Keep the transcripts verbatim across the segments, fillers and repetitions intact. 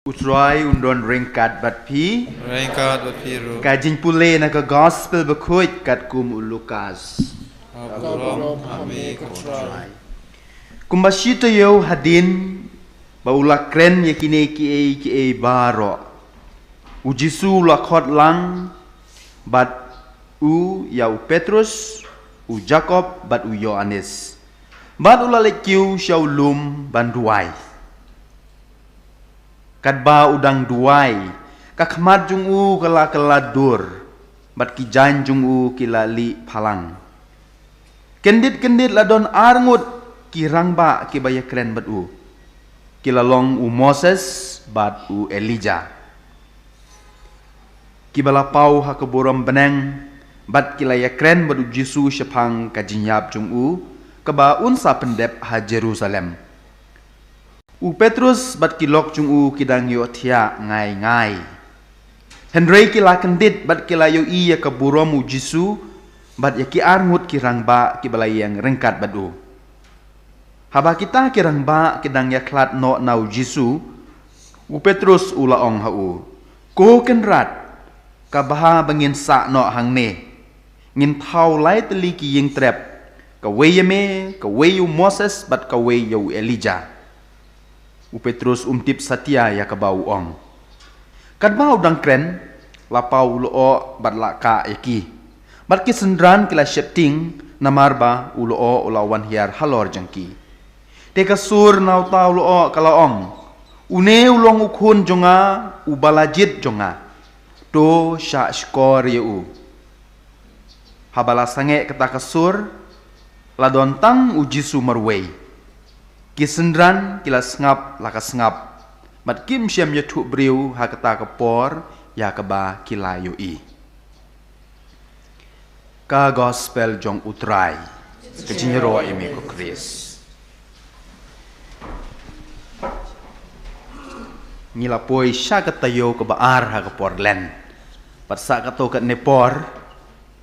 U Trai un don ryngkat bad phi. Ryngkat bad phi ruh. Ka jingpule na ka Gospel Bakhuid katkum u Lukas. Ka burom ha me ko Trai. Kumba shi taïew hadien ba u la kren ïa kine kiei kiei baroh, u Jisu u la khot lang bad u ïa u Petrus, u Jakob bad u Ïoannis. Bad u la leit kiew sha u lum ban duwai. Katba u dang duwai, ka khmat jong u ka la kylla dur, bad ki jaiñ jong u ki la lih phalang. Kyndit kyndit la don ar ngut ki rangbah kiba ïakren bad u. Ki la long u Moses bad u Elijah, kiba la paw ha ka burom bneng, bad ki la ïakren bad u Jisu shaphang ka jingïap jong u, kaba un sa pyndep ha Jerusalem. U Petrus bad ki lok jong u ki dang ïohthiah ngai ngai. Hynrei ki la kyndit bad ki la ïohi ïa ka burom u Jisu, bad ïa ki ar ngut ki rangbah kiba la ïeng ryngkat bad u. Haba kita ki rangbah ki dang ïakhlad noh na u Jisu, u Petrus u la ong ha u, Ko Kynrad, ka bha ba ngin sah noh hangne. Ngin thaw lai tylli ki ïing trep, kawei ïa me, kawei ïa u Moses bad kawei ïa u Elijah. U Petrus um tip satia ïa kaba u ong. Katba u dang kren, la paw u lyoh bad la kah ïa ki. Bad ki synran ki la sheptieng, namar ba u lyoh u la wan hiar halor jong ki. Te ka sur na uta u lyoh ka la ong, Une u long u Khun jong nga uba la jied jong nga. To shah shkor ïa u. Haba la sangeh kata ka sur, la don tang u Jisu marwei. Ki synran ki la sngap la ka sngap, bad kim shym ïathuh briew ha kata ka por ïa kaba ki la ïohi. Ka Gospel jong u Trai. Ka jingïaroh ïa me ko Khrist. Ngi la poi sha ka taïew kaba ar ha ka por Lent. Bad sa katto katne por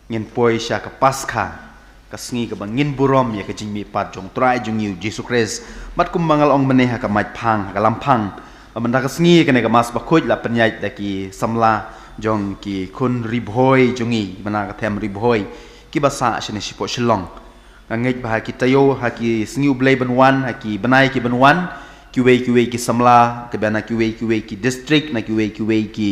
ngin poi sha ka Paskha, ka sngi kaba ngin burom ïa ka jingmihpat jong u Trai jong ngi u Jisu Khrist. Bad kumba nga la ong mynne ha ka maitphang, ha ka lamphang, ba mynta ka sngi kane ka Mass Bakhuid la pynïaid da ki samla jong ki khun Ri Bhoi jong ngi, ba na ka them Ri Bhoi, kiba sah shane shapoh Shillong. Nga ngeit ba ha ki taïew, ha ki sngi U Blei ban wan, ha ki bnai ki ban wan, kiwei kiwei ki samla kiba na kiwei kiwei ki district, na kiwei kiwei ki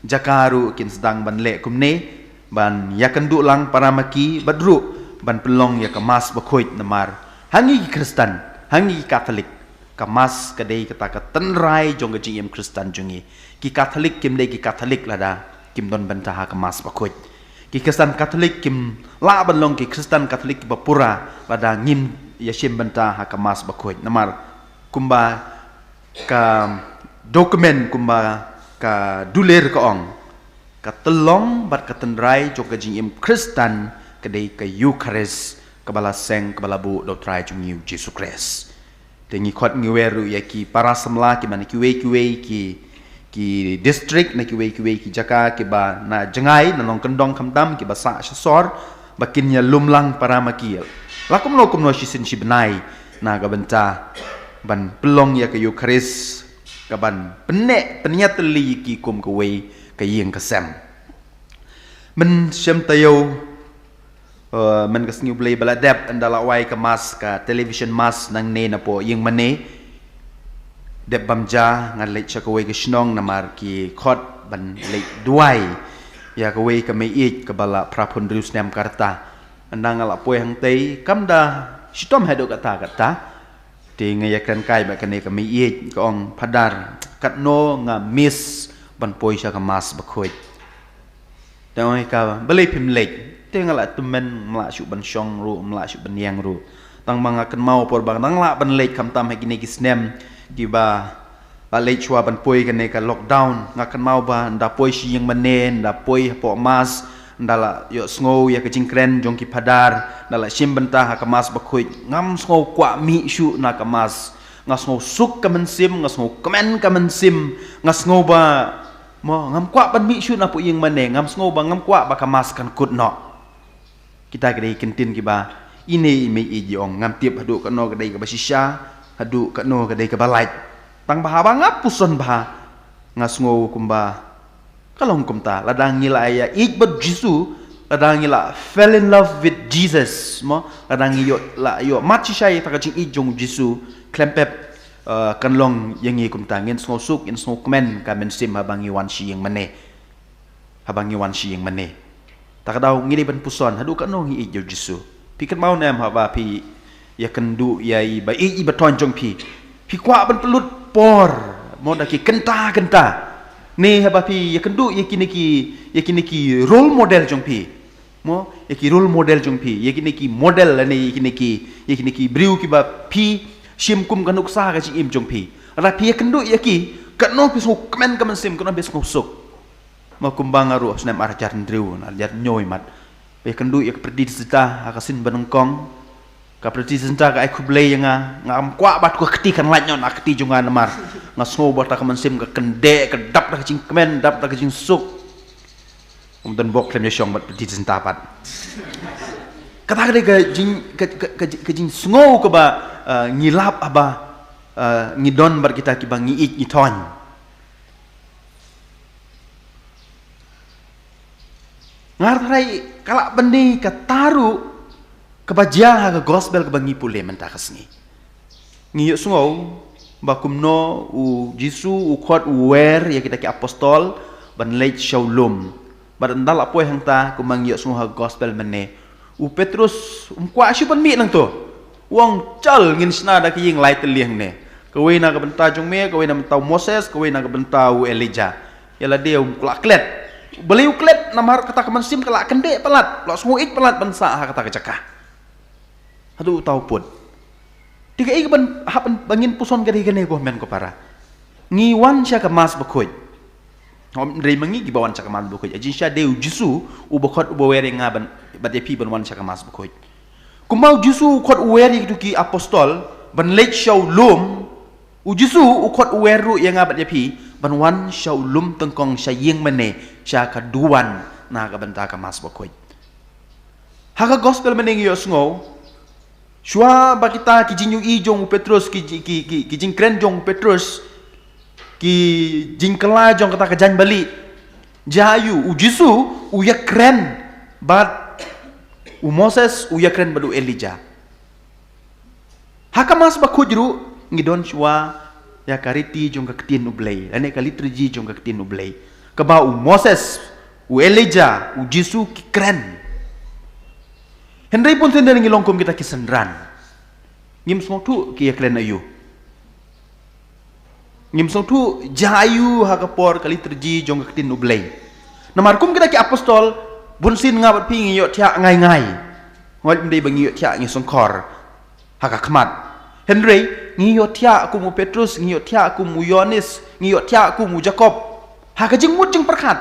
jaka ruh kin sdang ban leh kumne, ban ïakynduh lang para ma ki bad ruh ban pynlong ïa ka Mass Bakhuid. Namar ha ngi ki Khristan, ha ngi ki Katholik, ka Mass ka dei kata ka tynrai jong ka jingim Khristan jong ngi. Ki Katholik kim dei ki Katholik lada kim don bynta ha ka Mass Bakhuid. Ki Khristan Katholik kim lah ban long ki Khristan Katholik kiba pura lada ngim ïashim bynta ha ka Mass Bakhuid. Namar kumba ka document, kumba ka dulir ka ong, ka tyllong bad ka tynrai jong ka jingim Khristan ka dei ka Eukharist kaba la seng, kaba la buh da u Trai jong ngi u Jisu Khrist. Te ngi khot ngi wer ruh ïa ki para samla kiba na kiwei kiwei ki, ki district, na kiwei kiwei ki jaka kiba na jngai, na nongkyndong khamtam, kiba sah sha sor, ba kin ïalum lang para ma ki. La kumno kumno shisien shi bnai na ka bynta ban pynlong ïa ka Eukharist, kaban pynneh pynïatylli ïa ki kum kawei ka ïing ka sem. Mynshem taïew, eh, myn ka sngi U Blei ba la dep, ynda la wai ka Mass, ka television Mass nangne napoh ïing mane. Dep bam ja, nga leit sha kawei ka shnong namar ki khot ban leit duwai ïa kawei ka meiieid kaba la phra phew hynriew snem ka rta. Ynda nga la poi hangtei, kam da shitom haduh katta katta. Te nga ïakren kai bad kane ka meiieid, ka ong, Phadar, katno nga miss ban poi sha ka Mass Bakhuid. Te ong ïa ka, balei phim leit? Te nga la tymmen, ym lah shuh ban shong ruh, ym lah shuh ban ïeng ruh. Tang ba nga kynmaw por ba nga dang lah ban leit, khamtam ha kine ki snem kiba la leit shuwa ban poi kane ka lockdown. Nga kynmaw ba ynda poi sha ïing mane, ynda poi hapoh Mass, ynda la ïohsngew ïa ka jingkren jong ki phadar, ynda la shim bynta ha ka Mass Bakhuid, ngam sngew kwah mih shuh na ka Mass. Nga sngew suk ka mynsiem, nga sngew kmen ka mynsiem, nga sngew ba, mo, ngam kwah ban mih shuh napoh ïing mane, ngam sngew ba, ngam kwah ba ka Mass kan kut noh. Kita ki dei ki kyntien kiba ine i meiieid i ong, ngam tip haduh katno ka dei kaba shisha, haduh katno ka dei kaba lait. Tang ba haba nga puson bha, Nga sngew kumba ka long kumta, lada ngi la ïa ïeit bad Jisu, lada ngi la fell in love with Jesus, mo, lada ngi ïoh, la ïoh mat shisha ïa kata ka jingïeit jong Jisu, khlem pep, eh, kan long ïa ngi kumta, ngin sngew suk, ngin sngew kmen ka mynsiem haba ngi wan sha ïing mane. Haba ngi wan sha ïing mane. Ta ka daw ngi dei ban puson, haduh katno ngi ïeit ïa u Jisu. Phi kynmaw ne em haba phi ïakynduh ïa i ba ïeit i ba thoiñ jong phi, phi kwah ban pynlut por, mo, da ki kynta kynta. Ne haba phi ïakynduh ïa kine ki, ïa kine ki role model jong phi, mo, ïa ki role model jong phi, ïa kine ki model lane ïa kine ki, ïa kine ki briew kiba phi shim kum ka nuksa ka jingim jong phi. Lada phi ïakynduh ïa ki, katno phi sngew kmen ka mynsiem, katno phi sngew suk. Ma kumba nga ruh ha u snem ar hajar hynriew, ar hajar hynñiew i mat, ba ïakynduh ïa ka Pretty Zinta ha ka sien ba nyngkong. Ka Pretty Zinta ka ai khublei ïa nga, ngam kwah ba ka kti kan lait noh na ka kti jong nga namar nga sngew ba kata ka mynsiem ka kyndeh, ka dap da ka jingkmen, dap da ka jingsuk. Ym don bok khlem ïashong bad Pretty Zinta pat. Kata ka dei ka jing, ka, ka, ka, ka jingsngew kaba, eh, ngi lap haba, eh, ngi don bad kita kiba ngi ïeit ngi thoiñ. Nga tharai ka lah ban dei kata ruh kaba jia ha ka gospel kaba ngi pule mynta ka sngi. Ngi ïohsngew ba kumno u Jisu u khot u wer ïa kita ki apostol ban leit sha u lum. Bad ynda la poi hangta kumba ngi ïohsngew ha ka gospel mynne, u Petrus um kwah shuh ban mih nangto. U ong, "Chal, ngin shna da ka ïing lai tylli hangne. Kawei na ka bynta jong me, kawei na ka bynta u Moses, kawei na ka bynta u Elijah." Ïa lade um lah klet. Balei u klet? Namar kata ka mynsiem ka lah kyndeh palat, lah sngewbha palat ban sah ha kata ka jaka. Haduh uta u pud. Te kaei kaban hap ban, ba ngin puson ka dei kane ko hynmen ko para. Ngi wan sha ka Mass Bakhuid. Hynrei ma ngi kiba wan sha ka Mass Bakhuid, ka jingshisha dei u Jisu uba khot uba wer ïa nga ban, bad ïa phi ban wan sha ka Mass Bakhuid. Kumba u Jisu u khot u wer ïa kito ki apostol ban leit sha u lum, u Jisu u khot u wer ruh ïa nga bad ïa phi ban wan sha u lum tyngkong, sha ïing mane, sha ka duwan na ka bynta ka Mass Bakhuid. Ha ka gospel mynne ngi ïohsngew, shuwa ba kita ki jingïohi jong u Petrus, ki ji-, ki, ki, ki jingkren jong u Petrus, ki jingkylla jong kata ka jaiñ balieh, jia aiu? U Jisu u ïakren bad u Moses, u ïakren bad u Elijah. Ha ka Mass Bakhuid ruh ngi don shuwa ïa ka riti jong ka ktien U Blei, lane ka liturgi jong ka ktien U Blei, kaba u Moses, u Elijah, u Jisu ki kren. Hynrei bun sien ngi long kum kita ki synran. Ngim sngewthuh ki ïakren aiu. Ngim sngewthuh jia aiu ha ka por ka liturgi jong ka ktien U Blei. Namar kum kita ki apostol, bun sien nga bad phi ngi ïohthiah ngai ngai. Hooid, ym dei ba ngi ïohthiah, ngi shongkhor ha ka khmat. Hynrei ngi ïohthiah kum u Petrus, ngi ïohthiah kum u Ïoannis, ngi ïohthiah kum u Jakob ha ka jingmut jingpyrkhat.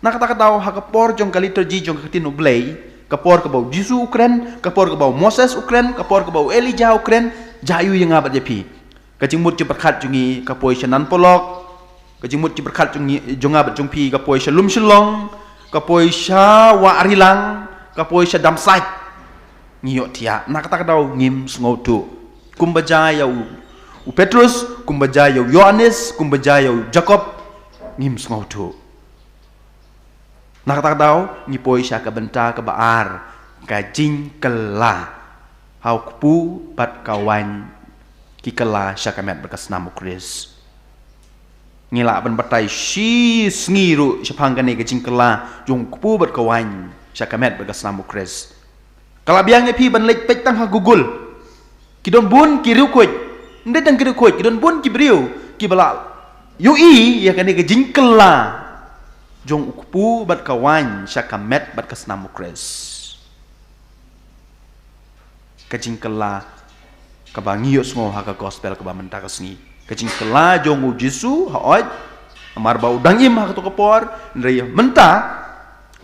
Na kata ka daw ha ka por jong ka liturgi jong ka ktien U Blei, ka por kaba u Jisu u kren, ka por kaba u Moses u kren, ka por kaba u Elijah u kren, jia aiu ïa nga bad ïa phi? Ka jingmut jingpyrkhat jong ngi ka poi sha Nan Polok, ka jingmut jingpyrkhat jong ngi, jong nga bad jong phi ka poi sha Lum Shillong, ka poi sha Wah Rilang, ka poi sha Damsait. Ngi ïohthiah, na kata ka daw ngim sngewthuh. Kumba jia ïa u, u Petrus, kumba jia ïa u Ïoannis, kumba jia ïa u Jakob, ngim sngewthuh. Na kata ka daw ngi poi sha ka bynta kaba ar, ka jingkylla ha u kpu bad ka waiñ, ki kylla sha ka met bad ka snam U Khrist. Ngi lah ban batai shi sngi ruh shaphang kane ka jingkylla jong u kpu bad ka waiñ sha ka met bad ka snam U Khrist. Ka la biang ïa phi ban leit peit tang ha Google. Ki don bun ki riewkhuid, ym dei tang ki riewkhuid, ki don bun ki briew kiba la ïohi ïa kane ka jingkylla jong u kpu bad ka waiñ sha ka met bad ka snam U Khrist. Ka jingkylla kaba ngi ïohsngew ha ka gospel kaba mynta ka sngi, ka jingkylla jong u Jisu, hooid, namar ba u dang im ha kato ka por, hynrei mynta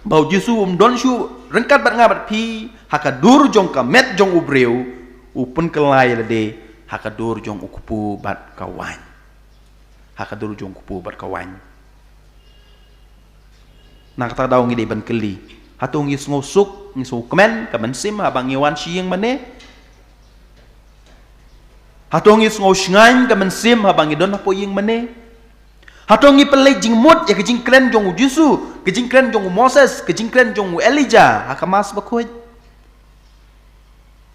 ba u Jisu um don shuh ryngkat bad nga bad phi ha ka dur jong ka met jong u briew, u pynkylla ïa lade ha ka dur jong u kpu bad ka waiñ. Ha ka dur jong u kpu bad ka waiñ. Na kata ka daw ngi dei ban kylli, hato ngi sngew suk, ngi sngew kmen ka mynsiem haba ngi wan sha ïing mane? Hato ngi sngew shngaiñ ka mynsiem haba ngi don hapoh ïing mane? Hato ngi pynleit jingmut ïa ka jingkren jong u Jisu, ka jingkren jong u Moses, ka jingkren jong u Elijah ha ka Mass Bakhuid?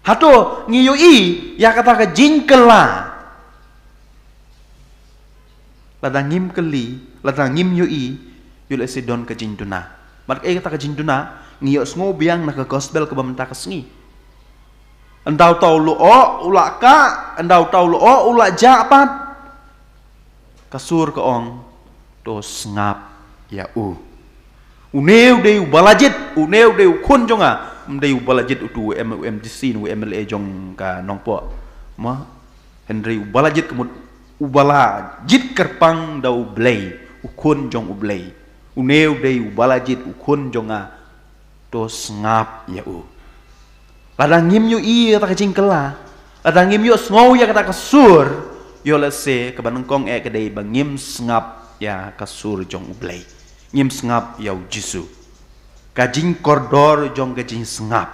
Hato ngi ïohi ïa kata ka jingkylla? Lada ngim kylli, lada ngim ïohi, ïoh lehse don ka jingduna. Bad kaei kata ka jingduna? Ngi ïohsngew biang na ka gospel kaba mynta ka sngi. Ynda uta u lyoh u la kah, ynda uta u lyoh u la jah pat, ka sur ka ong, to sngap ïa u. Une u dei uba la jied, une u dei u khun jong nga. Ym dei uba la jied utu u M-, u M D C ne u M L A jong ka Nongpoh. Mo, hynrei uba la jied ka mut uba la jied kyrpang da U Blei, u khun jong U Blei. Une u dei uba la jied, u khun jong nga. To sngap ïa u. Lada ngim ïohi ïa kata ka jingkylla, lada ngim ïohsngew ïa kata ka sur, ïoh lehse kaba nyngkong eh ka dei ba ngim sngap ïa ka sur jong U Blei. Ngim sngap ïa u Jisu. Ka jingkordor jong ka jingsngap.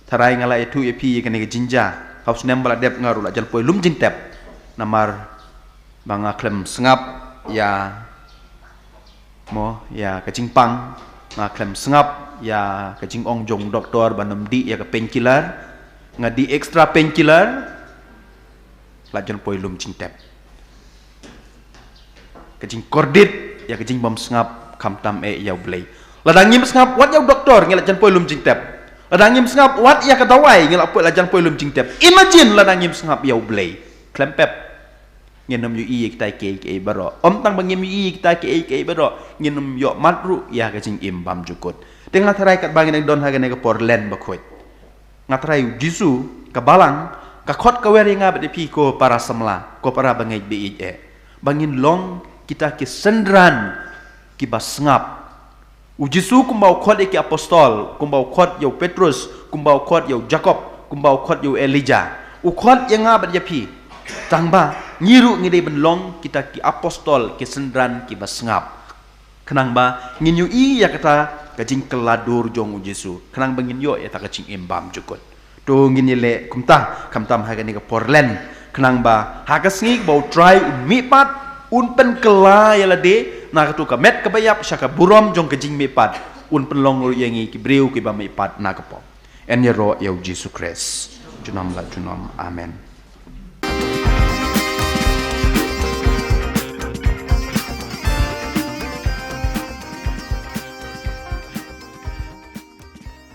Tharai nga la ïathuh ïa phi ïa kane ka jingjia ha u snem ba la dep, nga ruh la jan poi lum jingtep. Namar ba nga khlem sngap ïa, mo, ïa ka jingpang, nga khlem sngap ïa ka jingong jong doktor ban ym dih ïa ka painkiller, nga dih extra painkiller, la jan poi lum jingtep. Ka jingkordit ïa ka jingbym sngap khamtam eh ïa U Blei. Lada ngim sngap wat ïa u doktor, ngi la jan poi lum jingtep. Lada ngim sngap wat ïa ka dawai, ngi la poi, la jan poi lum jingtep. Imagine lada ngim sngap ïa U Blei. Khlem pep. Ngin ym ïohi ïa kita kiei kiei baroh. Ym tang ba ngim ïohi ïa kita kiei kiei baroh, ngin ym ïoh mad ruh ïa ka jingim bymjukut. Te nga tharai katba ngin dang don ha kane ka por Lent Bakhuid, nga tharai u Jisu, ka Balang, ka khot ka wer ïa nga bad ïa phi ko para samla, ko para bangeit ba ïeit eh, ba ngin long kita ki synran kiba sngap. U Jisu kumba u khot ïa ki apostol, kumba u khot ïa u Petrus, kumba u khot ïa u Jakob, kumba u khot ïa u Elijah, u khot ïa nga bad ïa phi. Tang ba ngi ruh ngi dei ban long kita ki apostol, ki synran kiba sngap. Khnang ba ngin ïohi ïa kata ka jingkylla dur jong u Jisu, khnang ba ngin ïoh ïa kata ka jingim bymjukut. To ngin ïaleh kumta, khamtam ha kane ka por Lent, khnang ba ha ka sngi ba U Trai un mihpat, un pynkylla ïa lade na katu ka met kaba ïap sha ka burom jong ka jingmihpat, un pynlong ruh ïa ngi ki briew kiba mihpat na ka pop. Yn ïaroh ïa u Jisu Khrist. Junom la junom. Amen.